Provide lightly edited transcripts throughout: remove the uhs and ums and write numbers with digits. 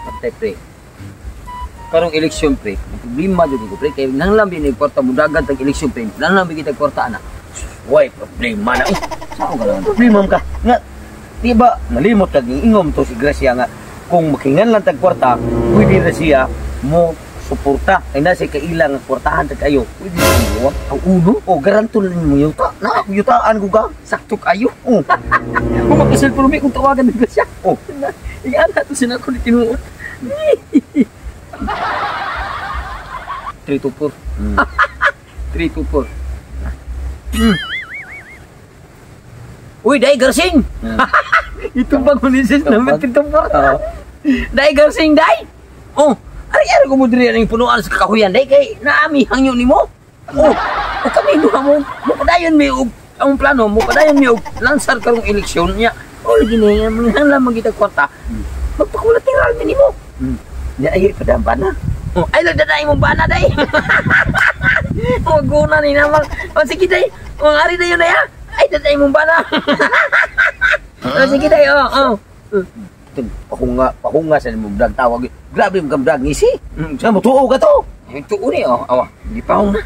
Patay, pre. Karong eleksyon, pre, ang problema jud ko, pre, kay nang lambi ni kwarta mudagan tag eleksyon, pre. Nang lambi kita kwarta ana. Way problema na. Sao ka lang? Problema ka. Nga, di ba, nalimot ka, ingom to si Gracia nga, kung makingan lang tag kwarta, pwede na siya mo suporta. Ay nasa kaila nga kwartahan tag kayo. Pwede na mo. Ang uno, O, garanto lang mo yuta. Na, yutaan ko ka. Sakto kayo. Oh, Kung makaselfon mi kung tawagan ni Gracia. Oh. Iana to sina ko ni tinuod. 3 to 4. 3 to 4. Uy, dai Garsing. Ito bang unisis naman 3 to 4? Oo. Dai Garsing, dai. Oh, ari ari ko mo diri ang punuan sa kakahuyan dai kay naami hangyo nimo. Oh, o kami duha mo mo padayon mi og ang plano mo padayon mi og lansar karong eleksyon niya. Oh, lagi ni mga lamang kita kwarta. Magpakulateral mi nimo. Ya, ay, padampa na. Oh, ay nagdaday mong bana day. Oh, guna ni naman. Oh, sige day. Oh, ari dayon na ya. Ay daday mong bana. Oh, sige day. Oh, oh. Pahunga, pahunga sa nimo brag tawag. Grabe mo kang brag ngisi. Sa mo tuo ka to. Yung tuo ni oh, awa. Hindi pa na.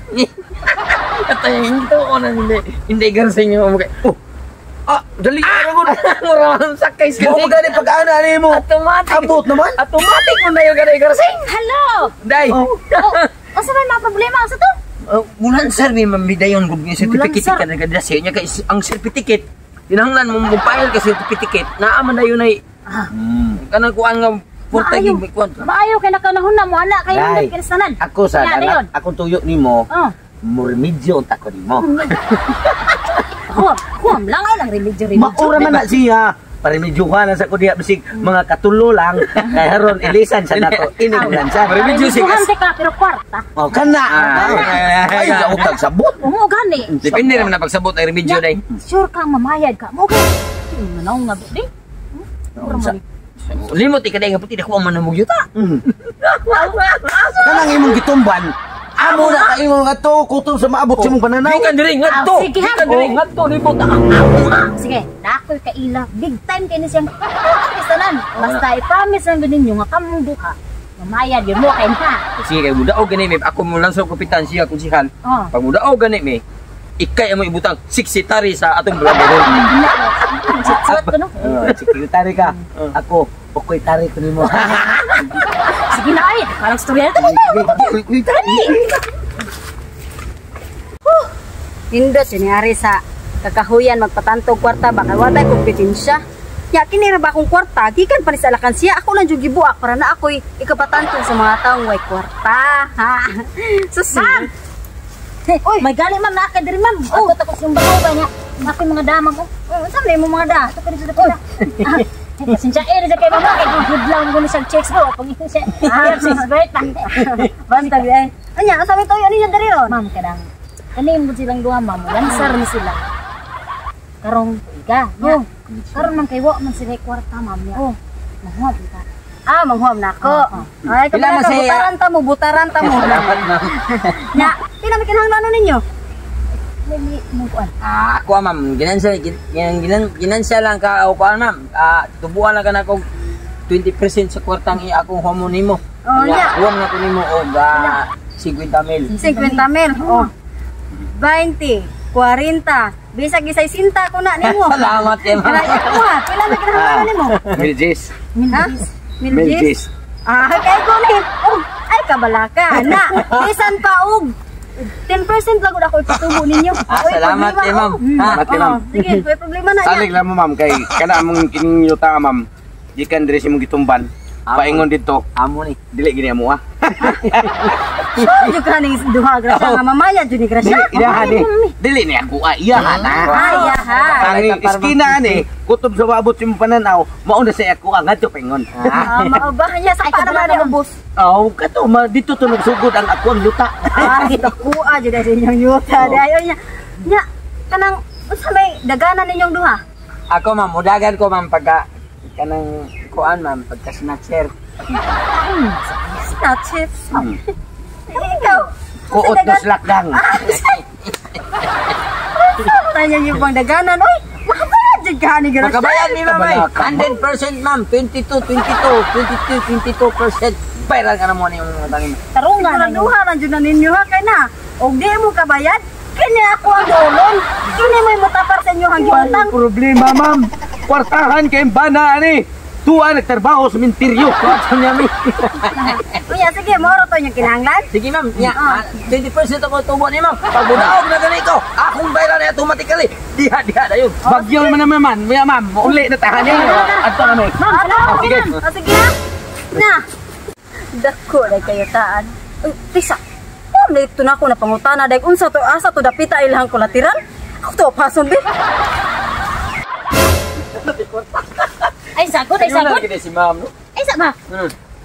At ay hindi tuo na hindi. Hindi Garsing yung mga. Oh. Ah, dali ka na. Mura man sakay sa Mo magani pag-ana nimo. Automatic. Abot naman. Automatic mo na yung ganay Garsing. Hello! Day. Oh. Oh, unsa may mga problema unsa to? Mulansar ni Ma'am Bidayon kung yung certificate Mulansar. ka na sa niya kay ang certificate kinahanglan mo mo file ka certificate naa man dayon ay kanang kuan nga porta Maayo. gid may kuan. Maayo kay nakanahon na mo ana kay Day. nindot kinastanan. Ako sa Wala dayon. anak, akong tuyo nimo, Oh. murmidyo unta ko nimo. Huwam, huwam lang ay lang remedyo remedyo. Maura man na siya. Paremedyohan na sa ko diha bisig mga katulo lang kay haron ilisan sa nato ining lansan. Remedyo si Remedyohan ka pero kwarta. Oh, kana. Ah. Ay, utag sabot. Oo gani. Depende naman na pagsabot ay remedyo day. Sure kang mamayad ka. Mo kay manaw nga di. Mura man ni. Limot ikaday nga puti dako man mo yuta. Kanang imong gitumban. Amo na ka imong ato kutob sa maabot sa imong pananaw. Gikan diri ngadto. Ah, sige, ha. Gikan diri ngadto libot ang Sige, nakoy kaila. Big time kay ni siyang kinastanan. Basta i-promise lang gud ninyo nga kamong duha. Mamayad yun mo kay na. Sige kay mudaog gani mi ako mo lang sa kapitan siya konsehal. Oh. Pag mudaog gani mi ikay amo ibutang sekretary sa atong blogger. Sitsuat ko no. Oh, sekretary ka. Ako, okay tari ko nimo. Sige na ay, parang storya na to. Nindot sinyari sa kakahuyan magpatantog kwarta ba kay watay kompetensya. Ya kini ra ba akong kwarta gikan pa ni sa alakansya ako lang jud gibuak para na ako'y ikapatantog sa mga taong way kwarta. Ha. Sus. Ma'am! Oy, May gali ma'am na ka diri ma'am. Ako takot yung bato ba niya. Ako yung mga damag ko. Oy, unsa man imong mga da? Ato ka dito dapita. Pasensya eh na kay mama kay good lang ko sa checks bro. Pag siya. Ah, sis Berta. Basta bi ay. Anya, asa may toyo ninyo diri ron? Ma'am kadang kanim mo silang duha ma'am. Lansar ni sila. Karong tuiga. Oh. Karon man kay wa man sila kwarta ma'am niya. Oh. Mahuwag kita. Ah, manghuam na ako. Oo. Ay, Pila man kabala ka, siya? butaran ta mo, butaran ta mo. Salamat ma'am. Nya, pila may kinahanglanon ninyo? May mo kuan. Ah, ako ah, ma'am, ginansya ginansya lang ka o kuan ma'am. Ah, tubuan lang ka na kog 20% sa kwartang i akong homo nimo. Oh, nya. Huwag na ko nimo og 50 mil. 50 mil. Oh. 20, 40, bisag isay sinta ko na nimo. Salamat kay ma'am. Pila ko ha, pila may kinahanglanon nimo? Miljis. Ha? Miljis. Ah, kay ko ni. Oh, ay kabalaka na. Bisan pa og 10% lang gud ako ipatubo ninyo. Ah, Oy, salamat problema, kay ma'am. oh. Ha? Salamat kay ma'am. Oh, sige, may problema na. Salig lang mo ma'am kay kana among kining yuta ma'am. Gikan diri sa imong gitumban. Paingon didto. Amo ni. Dili gini amo ah. Sure jud ka ning duha grasya nga mamaya jud ni grasya. Dili iyahan ni. Dili ni ako ah iyahan ah. Ay, yaha. Ang iskina ni kutob sa maabot sa imong pananaw, mao na sa ako ang ngadto paingon. Ah, mao ba niya sa Ay, para kabala man na, ubos. Oh, kato ma dito to nagsugod ang ako ang yuta. Ah, dakuha jud ay inyong yuta. Dayon niya. Nya, kanang unsa may daganan ninyong duha? Ako ma'am, mudagan ko ma'am pagka kanang kuan ma'am pagka snatcher. Snatch it. Ikaw. Kuot no slakgang. Tanya niyo bang daganan? Oy, makabayad jud ka ni Gracia. Makabayad mi, ma'am, ay. 100%, ma'am. 22, 22, 22, 22%. Bayran ka na mo na yung mga tangin. Tarungan na yun. Siguraduha lang jud na ninyo ha kay na. Og di mo kabayad, kini ako ang dolon. Kini may mutapar sa inyo ang giutang. Problema, ma'am. Kwartahan kay bana ani. Tuwa nagtrabaho sa minteryo. Kwarta niya, mi. Unya sige, moro to inyong kinahanglan. Sige, ma'am. Nya, 20% ako tubo ni ma'am. Pag budaog na gani ko, akong bayran na automatically. Diha, diha na yun. Bagyo naman naman, man. Maya, ma'am. Uli na tahan niya. Adto na mi. Ma'am, salamat. Ah, sige. O sige ha. Na. Dako na kayo taan. Uy, tisa. Oh, nito na ako na pangutana dahil unsa to asa to dapita ilahang kulatiran. Ako to pason be. Ay, sagot, ay, sagot. Ayun si ma'am, no? Ay, sa ba?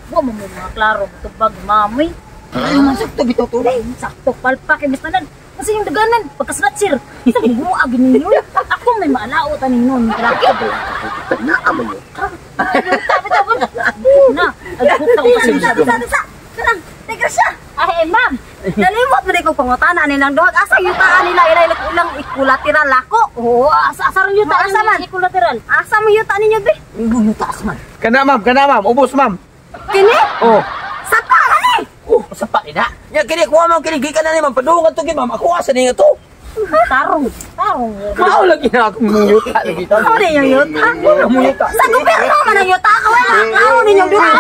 Wa mo mo mga klaro, tubag mamoy. Ay, man, sakto, bitaw to. Ay, sakto, palpak, imbis tanan. Kasi yung daganan, pagkasnatcher. Sa buag ninyo. Ako may maalaot ani nun. Klaro. Naaman yun. Tabi, tabi. Na, ay, bukta ko kasi. Tisa, tisa, tisa. Kanang, te Gracia. Ay, ma'am. Nalimot mo di ko pangutana nilang duhag. Asa yutaan nila ilay ilang ikulatiran lako. Oo, asa asa rin yung Asa man? taan kolateral. Asa mo yuta ninyo be? Taas man. Kana, ma'am. Kana, ma'am. Ubos, ma'am. Kini? Oh. Sapa ani. Oh, sa pa ina. Nya kini kuha ma'am kini gikan na ni ma'am padungan to gid ma'am. Ako asa ni nga to. Tarong, tarong. Mao lagi na akong muyuta lagi to. Ako ninyo yuta. Wala muyuta. Sa gobyerno man ang yuta ka wala. Klaro ninyong duha.